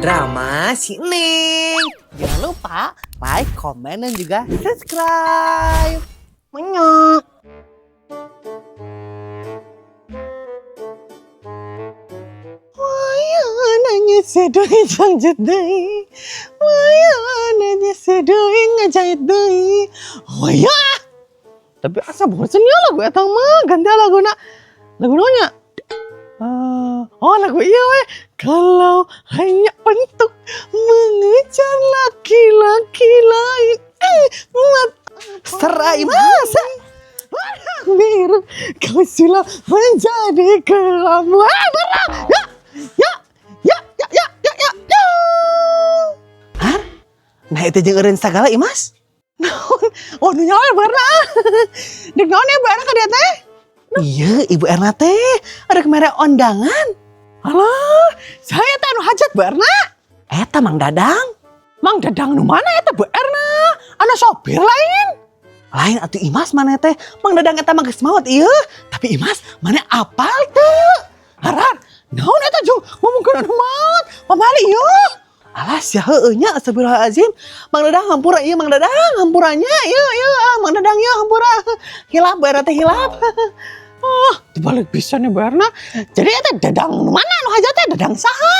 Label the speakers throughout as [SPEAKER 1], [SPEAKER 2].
[SPEAKER 1] Drama si Neng. Jangan lupa like, komen, dan juga subscribe. Menyok. Wayang sedoi jangjut deui. Wayang sedoi ngajait deui. Wayah. Tapi asa bosen ya lagu eta mah, ganti laguna. Lagu naonnya? Oh, lagu iya weh. Kalau hanya untuk mengejar laki-laki lain. Eh, buat serai masa. Biru, kau sudah menjadi kelam. Ah, berat. Ya, ya, ya, ya, ya, ya, ya, ya. Hah? Nah, itu jeung eureun sagala, Imas. Naon? Oh, nu nyawa berat. Dek naon ya, Bu Erna ka dieu teh? Iya, Ibu Erna teh ada kemarin undangan. Alah, saya teh anu hajat, Bu Erna. Eta Mang Dadang. Mang Dadang nu mana eta, Bu Erna? Anu sopir lain. Lain atuh, Imas, mana teh? Mang Dadang eta mah geus maot ieu. Tapi Imas, mana apal teu? Haran, naon eta jeung ngomongkeun anu maot? Pamali ieu. Alas ya, heueuh nya, astagfirullahalazim. Mang Dadang, hampura ieu, Mang Dadang, hampuranya ieu ieu, ah, Mang Dadang ieu hampura. Hilap Bu Erna teh, hilap. Ah, dibalik bisa nih, Bu Erna. Jadi eta Dadang nu mana nu hajat teh, Dadang saha?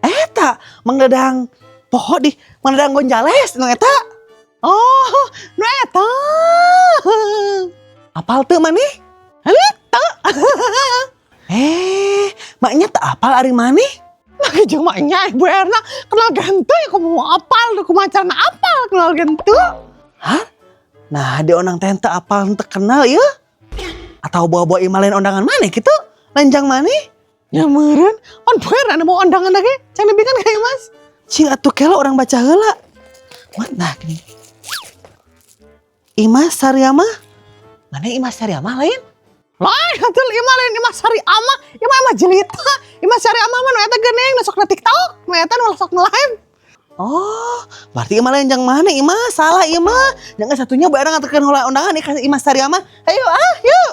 [SPEAKER 1] Eta Mang Dadang poho di Mang Dadang Gonjales nu eta. Oh, nu eta. Apal teu maneh? Heuh, teu. Eh, maknya teu apal ari maneh? Nah, jeung maknya Ibu Erna kenal ganteng ya, kamu mau apal, kumaha carana apal kenal ganteng? Hah? Nah, di onang teh teu apal, teu kenal ieu. Atau bawa-bawa imah lain undangan maneh gitu? Lenjang maneh? Ya meureun, pan Bu Erna mau undangan lagi, can lebih kan kayak Mas. Cing atuh kela urang baca heula. Mat, nah gini. Imas Sariamah? Mana Imas Sariamah lain? Lain atuh, Ima lain Imas Sari Amah, Ima Ima Jelita. Imas Sari Amah mah nu eta geuning nu sok na TikTok, nu eta nu sok nge-live. Oh, berarti Ima lain jang mana Ima? Salah Ima. Jangan satunya Bu Erna nganterkeun heula undangan nih ka Imas Sariamah. Ayo ah, yuk.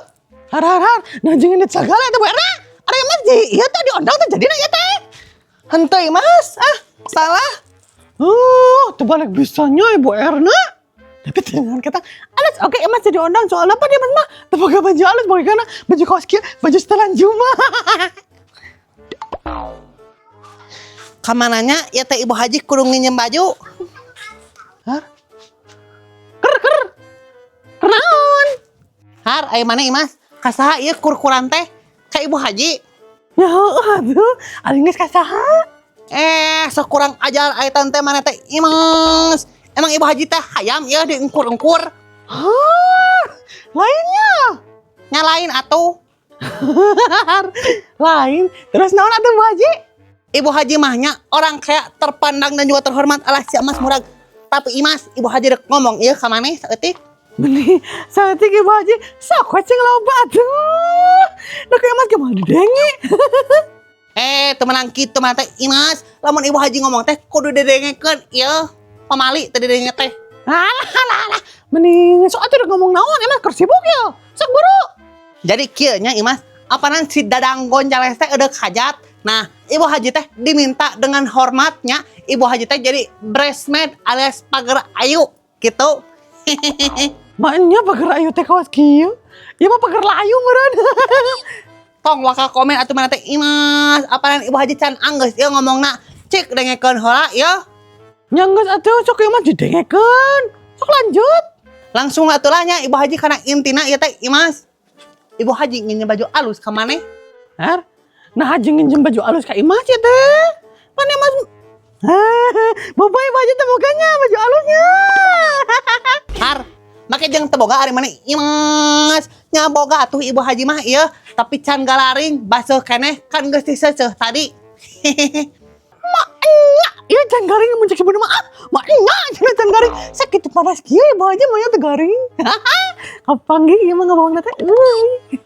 [SPEAKER 1] Har har har, nah jeung ini segala eta, Bu Erna. Ada Imas jadi ieu teh diundang teh jadina ieu teh. Henteu, Imas, ah, salah. Oh, terbalik bisanya Ibu Erna. Tapi dengan kata, alas oke Imas jadi undang, soalnya apa dia mah teu boga baju alus, bagaimana baju kaos kieu, baju setelan Juma. Kamananya ya teh, Ibu Haji kudu nginjem baju? Har? Ker ker. Kenaon? Har, aya mana Imas? Ka saha ieu kur-kuran teh? Ka Ibu Haji. Ya aduh, ari geus ka saha? Eh, sok kurang ajar aya tante mana teh, Imas. Emang Ibu Haji teh hayam ya diengkur-engkur? Hah, lainnya. Nyalain atuh. Lain. Terus naon atuh, Bu Haji? Ibu Haji mahnya orang kayak terpandang dan juga terhormat, alah si Imas murag. Tapi Imas, Ibu Haji rek ngomong ieu ka maneh saeutik. Meni saeutik, Ibu Haji, sok we cing loba atuh. Da ka Imas ge moal didenge. Eh, teu meunang kitu mah teh, Imas. Lamun Ibu Haji ngomong teh kudu didengekeun ieu. Pamali teu didenge teh. Alah alah alah. Mending sok atuh rek ngomong naon, Imas keur sibuk ya. Sok buru. Jadi kieu nya, Imas, apanan si Dadang Gonjales teh eudeuk hajat. Nah, Ibu Haji teh diminta dengan hormatnya, Ibu Haji teh jadi bridesmaid alias pager ayu gitu. Maknya pager ayu teh kawas kieu. Ieu mah pager layu meureun. Tong waka komen atuh mana teh, Imas, apanan Ibu Haji can anggeus ieu ngomongna. Cik dengekeun heula ieu. Nya geus atuh, sok ieu mah didengekeun. Sok lanjut. Langsung atuh lah nya, Ibu Haji, kana intina ieu teh, Imas. Ibu Haji nginjem baju alus ka maneh. Har? Nah, haji nginjem baju alus ka Imas ya teh. Mana Mas? Boboy baju teh boganya baju alusnya. Har, make jeung teu boga ari maneh, Imas? Nya boga atuh Ibu Haji mah ieu, tapi can galaring, baseuh keneh kan geus diseuceuh tadi. Maknya, ieu can garing mun cek sebenarnya mah ah, maknya cenah can garing. Sakitu panas kieu Ibu Haji maunya teu garing. Kapanggih ieu mah ngabawang teh. Euy.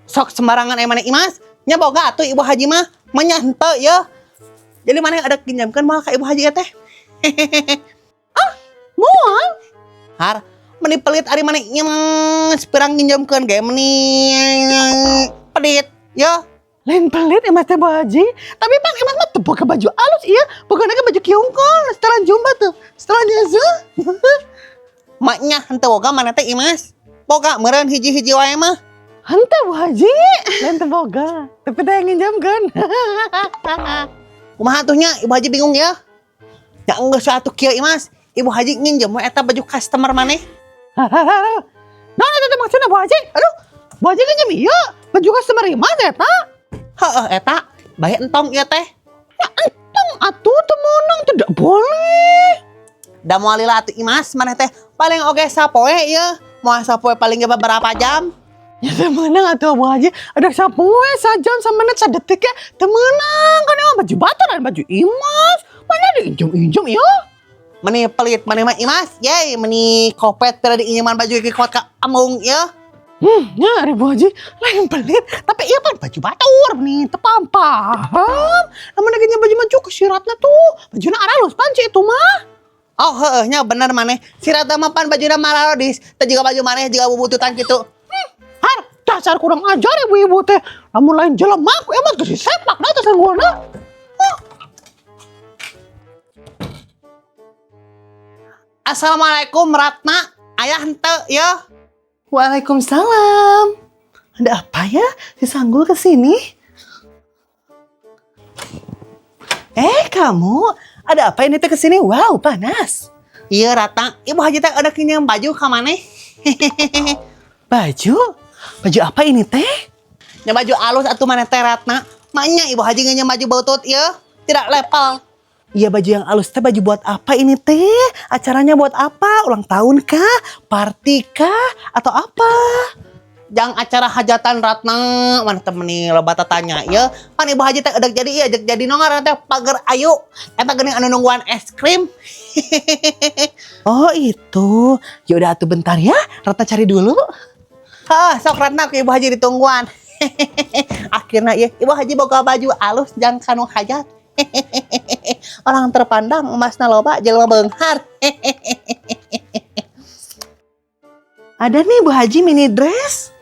[SPEAKER 1] Sok sembarangan aya maneh, Imas. Nya boga atuh Ibu Haji mah, manya henteu ye. Jadi maneh ada pinjamkeun moal ka Ibu Haji ya teh? Ah, moal. Har, meni pelit ari maneh, Imas, pirang nginjamkeun ge meni pelit ya. Lain pelit Imas teh, Bu Haji. Tapi pan Imas mah teu boga baju alus iya. Bukan baju kiungkol, setelan jumba tuh. Setelan Yesu.
[SPEAKER 2] Maknya henteu boga maneh teh, Imas. Boga meureun hiji-hiji wae mah.
[SPEAKER 1] Henteu, Bu Haji. Lain teu boga. Tapi teh yang nginjamkeun.
[SPEAKER 2] Kumaha atuh nya, Ibu Haji bingung ya. Ya enggeus atuh kieu, Imas. Ibu Haji nginjem we eta baju customer maneh.
[SPEAKER 1] Nah, itu teh maksudnya, Bu Haji. Aduh, Bu Haji nginjem iya. Baju customer Imas eta.
[SPEAKER 2] Heeh, eta. Bae entong ieu teh.
[SPEAKER 1] Ya entong atuh, teu meunang, tidak boleh.
[SPEAKER 2] Da moal lila atuh, Imas, maneh teh paling oge sapoe ieu. Moal sapoe paling ge beberapa jam.
[SPEAKER 1] Ya teu meunang atuh, Bu Haji. Ada sapoe, sajam, samenit, sadetik ya. Teu meunang kan emang baju batur dan baju Imas. Mana diinjem-injem ya?
[SPEAKER 2] Meni pelit maneh mah, Imas. Yey, meni kopet pira diinjeman baju ge kuat ka embung ieu.
[SPEAKER 1] Ya, ari Bu Haji lain pelit, tapi iya pan baju batur nih, teu paham. Namun lagi baju mah cukup siratna tuh, bajuna aralus panci itu mah.
[SPEAKER 2] Oh heueuh nya, bener maneh. Siratna mah pan bajuna mararodis. Teh juga baju maneh juga bubututan kitu.
[SPEAKER 1] Har, dasar kurang ajar ibu-ibu teh. Lamun lain jelema ku emang geus disepak dah teh sanggulna.
[SPEAKER 2] Assalamualaikum, Ratna. Aya henteu ya?
[SPEAKER 1] Waalaikumsalam. Ada apa ya si Sanggul ke sini? Eh, kamu, ada apa ini teh kesini? Wow, panas.
[SPEAKER 2] Iya, Ratna, Ibu Haji teh ada nginjem baju ka maneh.
[SPEAKER 1] Baju? Baju apa ini teh?
[SPEAKER 2] Nya baju alus atuh maneh teh, Ratna. Maknya Ibu Haji nginjem baju butut ieu, tidak level.
[SPEAKER 1] Iya, baju yang alus teh baju buat apa ini teh? Acaranya buat apa? Ulang tahun kah? Party kah? Atau apa?
[SPEAKER 2] Jang acara hajatan, Ratna, maneh teh meni loba tatanya ya. Pan Ibu Haji teh edek jadi ieu, jadi nu ngaranna teh pager ayu. Eta geuning anu nungguan es krim.
[SPEAKER 1] Oh itu. Ya udah atuh, bentar ya. Ratna cari dulu.
[SPEAKER 2] Hah, sok Ratna, ku Ibu Haji ditungguan. Akhirnya ya Ibu Haji boga baju alus jang kanu hajat. Orang terpandang, emasna loba, jelema beunghar.
[SPEAKER 1] Ada nih, Bu Haji, mini dress.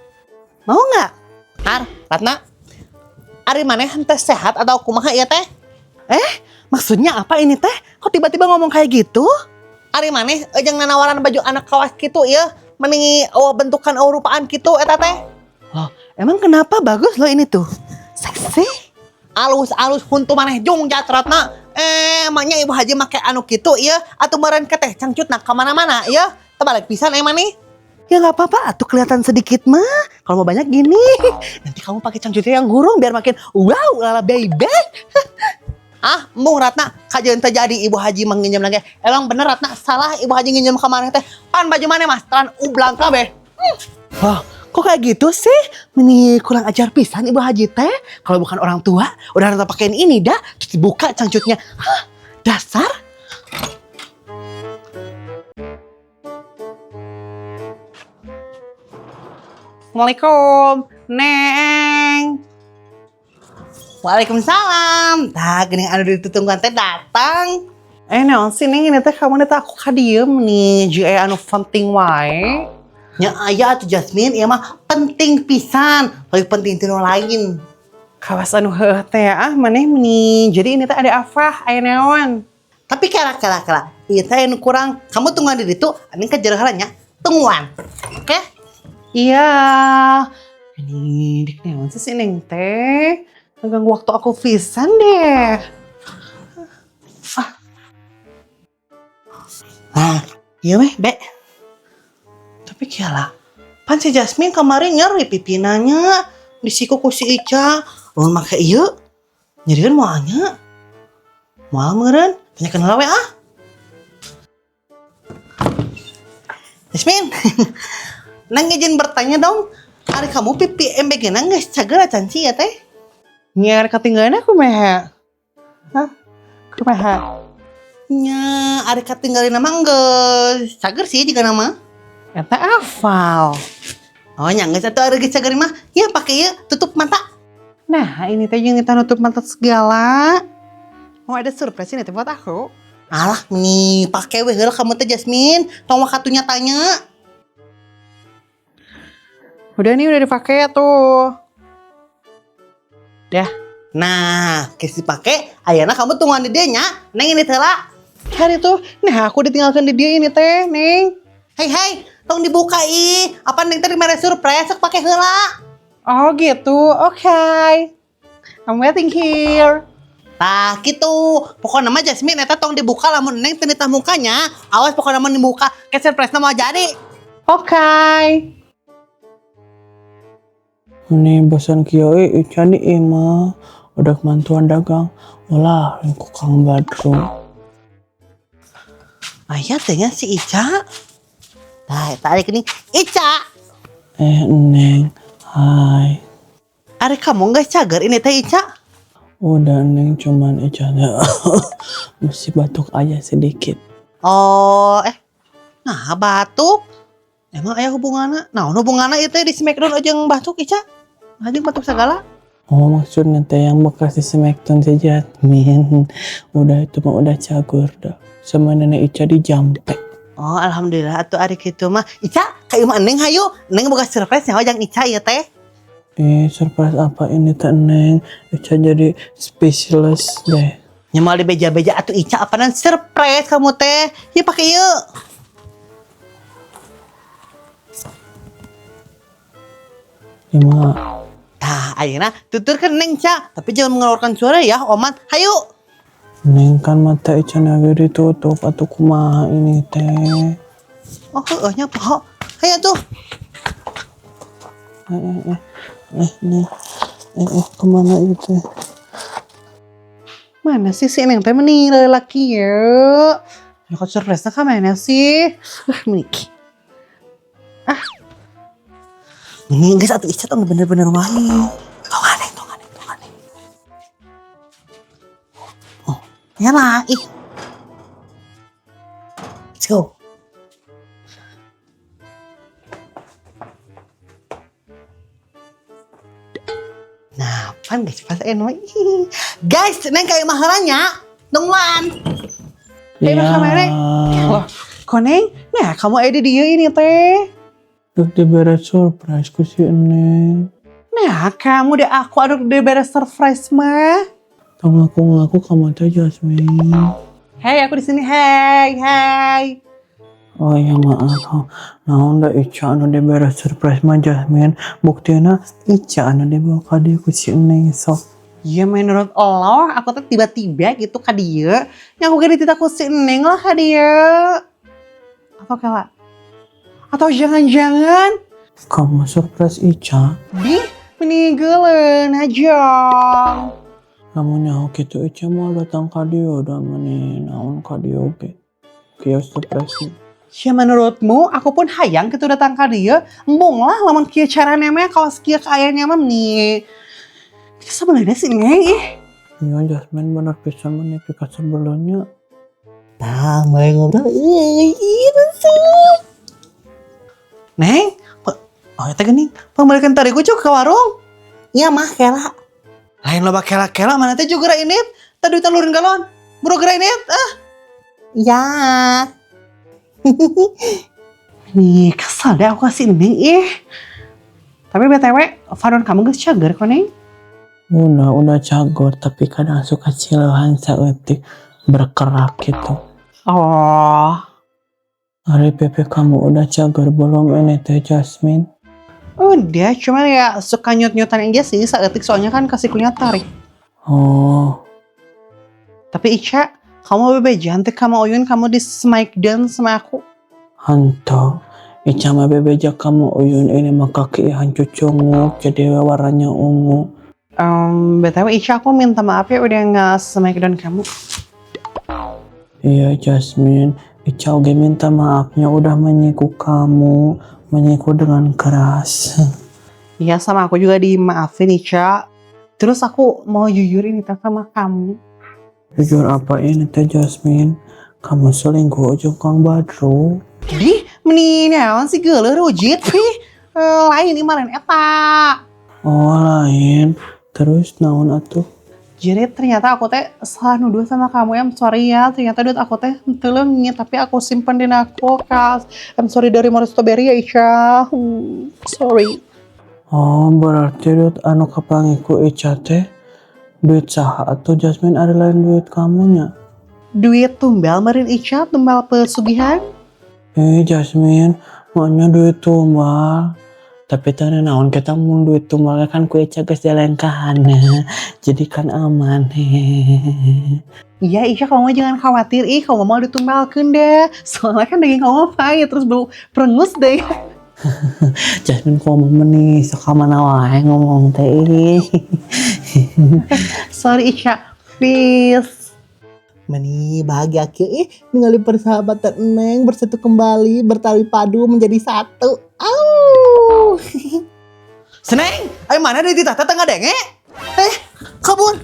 [SPEAKER 1] Mau nggak?
[SPEAKER 2] Har, Ratna. Ari maneh henteu sehat atau kumaha ieu teh?
[SPEAKER 1] Eh, maksudnya apa ini teh? Kok tiba-tiba ngomong kayak gitu?
[SPEAKER 2] Ari maneh jeung nanawaran baju anak kawas kitu ieu, meni euweuh bentukan euweuh rupaan kitu eta teh.
[SPEAKER 1] Loh, emang kenapa? Bagus loh ini tuh. Seksi.
[SPEAKER 2] Alus-alus huntu maneh jungjat, Ratna. Eh, emangnya Ibu Haji make anu kitu ieu atuh meureun ke teh cangcutna ka mana-mana ieu. Terbalik pisan emang nih.
[SPEAKER 1] Ya nggak apa-apa, atuh kelihatan sedikit mah. Kalau mau banyak gini. Nanti kamu pakai cangcutnya yang gurung biar makin wow, lala baby.
[SPEAKER 2] Ah, embung, Ratna, kajeun teh jadi Ibu Haji menginjam lagi. Emang bener, Ratna, salah Ibu Haji nginjem ka maneh teh. Pan baju maneh mah telan ublang kabeh.
[SPEAKER 1] Wah, kok kayak gitu sih? Ini kurang ajar pisan Ibu Haji teh. Kalau bukan orang tua, udah rata pakein ini dah. Terus dibuka cangcutnya. Hah, dasar.
[SPEAKER 2] Assalamualaikum, Neng. Waalaikumsalam. Tah, geuning anu ditutungguan teh datang.
[SPEAKER 1] Eh, naon sih, Neng, ini teh kamu teh aku kadiem nih. Jika anu penting wae.
[SPEAKER 2] Nya aya atuh, Jasmine, ieu mah penting pisan. Lebih penting ti nu lain.
[SPEAKER 1] Kawas anu heuh teh ah maneh nih. Jadi ini teh ada apa? Aya naon?
[SPEAKER 2] Tapi kala kala kala, ieu teh anu kurang. Kamu tungguan di ditu, ani ke jero nya. Tungguan. Oke?
[SPEAKER 1] Iya. Ini dik naon sih si Neng teh? Ngeganggu waktu aku pisan deh. Ah,
[SPEAKER 2] Nah, ieu weh, Bek.
[SPEAKER 1] Tapi kiala, pan si Jasmine kemarin nyeri pipinanya disiku ku si Ica. Lamun make ieu nyerieun moal nya? Moal meureun, tanyakeun heula we ah.
[SPEAKER 2] Jasmine, Neng izin bertanya dong. Ari kamu pipi MBG na geus cager acan sih ya teh?
[SPEAKER 1] Nyiar ketinggalan aku mah. Hah? Kumaha?
[SPEAKER 2] Nya, ari katinggalin nama geus cager sih jika nama.
[SPEAKER 1] Eta afal.
[SPEAKER 2] Oh, nya geus atuh, ari geus cager mah. Ya pakai ya, tutup mata.
[SPEAKER 1] Nah, ini teh yang kita nutup mata segala. Mau ada surprise ini teh buat aku.
[SPEAKER 2] Alah, nih pakai weh heula kamu teh, Jasmine. Tong wakatunya tanya.
[SPEAKER 1] Udah nih, udah dipakai tuh. Dah.
[SPEAKER 2] Nah, geus dipake, ayeuna kamu tungguan di dieu nya. Neng ini heula.
[SPEAKER 1] Hari tuh, nah aku ditinggalkan di dia ini teh, Neng.
[SPEAKER 2] Hei hei, tong dibuka ih. Apa neng tadi mere surprise sok pake heula.
[SPEAKER 1] Oh gitu, oke. I'm waiting here.
[SPEAKER 2] Tah gitu. Pokoknya mah Jasmine eta tong dibuka lamun neng teu nitah mukanya. Awas pokoknya mah dibuka, ke surprise mau jadi.
[SPEAKER 1] Oke.
[SPEAKER 3] Ini bosan kieu euy, Ica di imah udah mantuan dagang. Ulah ku Kang Badru.
[SPEAKER 2] Aya teh nya si Ica. Tah eta ari geuning Ica.
[SPEAKER 3] Eh Neng, hai.
[SPEAKER 2] Ari kamu geus cager ini teh Ica?
[SPEAKER 3] Udah Neng, cuman Ica masih batuk aja sedikit.
[SPEAKER 2] Oh, eh. Nah, batuk. Emang aya hubunganna? Nah, hubunganna ieu teh di Smackdown jeung batuk Ica? Nah, jeung batuk segala.
[SPEAKER 3] Oh maksudnya teh yang bekas di Smackdown si Jasmine. Udah itu mah udah cagur dah. Sama nenek Ica dijampe.
[SPEAKER 2] Oh, alhamdulillah atuh ari kitu mah. Ica, ka imah Neng hayu. Neng boga surprise nyawa jang Ica ieu teh.
[SPEAKER 3] Eh surprise apa ini teh Neng? Ica jadi speechless deh.
[SPEAKER 2] Nya moal dibeja-beja atuh Ica apanan surprise kamu teh. Ieu pake ieu.
[SPEAKER 3] Ima.
[SPEAKER 2] Tah, ayeuna tuturkeun Neng Ca, tapi jangan mengeluarkan suara ya, Oman. Hayu.
[SPEAKER 3] Neng kan mata Ica lagi ditutup atau kumaha ini teh.
[SPEAKER 2] Oh, heueuh nya poho. Hayu tuh.
[SPEAKER 3] Eh eh eh eh Neng. Eh eh kemana itu?
[SPEAKER 1] Mana sih si Neng teh meni lelaki ya? Ya kok surprise-nya ka mana sih? Ah, meni. Ah.
[SPEAKER 2] Meni geus atuh Ica tong bener-bener wae. Tong aneh, tong aneh, tong aneh. Oh, nyala ih. Let's go. Nah, pan guys, pas enak. Guys, neng kayak mahalanya. Nungguan.
[SPEAKER 1] Eh,
[SPEAKER 3] Ya.
[SPEAKER 1] kamera. Loh, kok Neng? Nah, kamu ada di dia ini teh.
[SPEAKER 3] Duk diberi surprise ku si Neng.
[SPEAKER 1] Nah, kamu deh aku aduk diberi surprise mah.
[SPEAKER 3] Tong aku ngaku kamu teh Jasmine.
[SPEAKER 1] Hei, aku di sini. Hei, hei.
[SPEAKER 3] Oh iya maaf. Naon da Ica anu diberi surprise mah Jasmine. Buktina Ica anu dibawa ka dieu ku si Neng sok.
[SPEAKER 1] Ya menurut Allah, aku tuh tiba-tiba gitu ka dia. Yang aku gak dititah ku si Neng lah ka dia. Atau kala? Atau jangan-jangan
[SPEAKER 3] Kamu surprise Ica?
[SPEAKER 1] di meninggalin aja.
[SPEAKER 3] Kamu nyaho kitu Ica mau datang ka dieu da meni naon ka dieu ge. Kieu surprise.
[SPEAKER 1] Ya menurutmu, aku pun hayang gitu datang ka dia. Embung lah lamun kieu caranya mah kawas kieu kaayanya mah nih. Sebenarnya sih Neng ih.
[SPEAKER 3] Iya Jasmine bener pisan meni pika sebelumnya.
[SPEAKER 2] Tah, mulai ngobrol. Ih, resep.
[SPEAKER 1] Neng, oh eta geuning, pembalikan tadi gue ke warung.
[SPEAKER 2] Iya mah kela.
[SPEAKER 1] Lain loba kela-kela mana teh juga ini. Tadi duitan lurin galon. Buru geura ini ah.
[SPEAKER 2] Iya.
[SPEAKER 1] Nih, kesal deh aku kasih Neng ih. Tapi BTW, Fadon kamu geus cager kok, Neng?
[SPEAKER 3] Udah cagor tapi kadang suka cilehan saeutik berkerak gitu.
[SPEAKER 1] Oh,
[SPEAKER 3] Ari Pepe kamu udah cager belum ini teh Jasmine?
[SPEAKER 1] Udah, cuman ya suka nyut-nyutan aja sih saeutik soalnya kan kasikunya tarik.
[SPEAKER 3] Oh,
[SPEAKER 1] Tapi Ica, kamu bebe jantik kamu Uyun, kamu di Smackdown sama aku.
[SPEAKER 3] Hantu. Ica mah bebeja kamu Uyun ini mah kaki ihan cucunguk jadi warnanya ungu.
[SPEAKER 1] BTW Ica aku minta maaf ya udah nggak Smackdown kamu.
[SPEAKER 3] Iya Jasmine, Ica oge minta maafnya udah menyiku kamu, menyiku dengan keras.
[SPEAKER 1] Iya sama aku juga dimaafin Ica. Terus aku mau jujur ini teh sama kamu.
[SPEAKER 3] Jujur apa ini teh Jasmine? Kamu selingkuh aja Kang Badru.
[SPEAKER 1] Di, meni naon sih geuleuh rujit ih. Lain kemarin eta.
[SPEAKER 3] Oh lain, terus naon atuh?
[SPEAKER 1] Jadi ternyata aku teh salah nuduh sama kamu ya, I'm sorry ya. Ternyata duit aku teh henteu leungit, tapi aku simpen di kulkas. I'm sorry dari Maris Strawberry ya Ica. Sorry.
[SPEAKER 3] Oh berarti duit anu kapanggih ku Ica teh Duit saha atuh, Jasmine, ada lain duit kamunya?
[SPEAKER 2] Duit tumbal meureun Ica, tumbal pesugihan.
[SPEAKER 3] Eh, Jasmine, maunya duit tumbal. Tapi tadi naon kita mau duit tumbalnya kan ku Ica geus dilengkahan. Jadi kan aman.
[SPEAKER 2] Iya, Ica, kamu mah jangan khawatir ih, kamu mau ditumbalkeun deh. Soalnya kan daging kamu mah pahit terus bau prengus deh.
[SPEAKER 3] Jasmine kok mau meni sok mana wae ngomong teh ih.
[SPEAKER 2] Sorry, Ica, please. Meni bahagia kieu ih ningali persahabatan Neng bersatu kembali, bertali padu menjadi satu. Au.
[SPEAKER 1] Seneng, ayo mana di tita tengah denge?
[SPEAKER 2] Eh, kabur.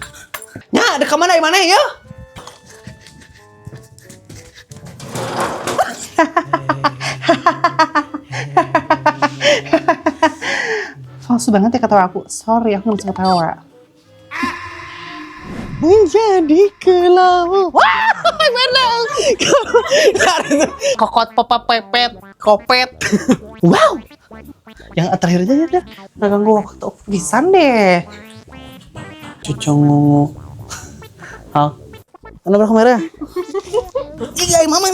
[SPEAKER 1] Nya, ada kemana mana ya?
[SPEAKER 2] Palsu banget ya ketawa aku. Sorry, aku nggak bisa ketawa.
[SPEAKER 1] Menjadi kelam. Wah, menang. Kokot papa pepet kopet.
[SPEAKER 2] Wow. Yang terakhir aja deh. Nggak ganggu waktu pisan deh.
[SPEAKER 3] Cucungunguk. Ah,
[SPEAKER 2] Mana berapa merah? Iya, mama.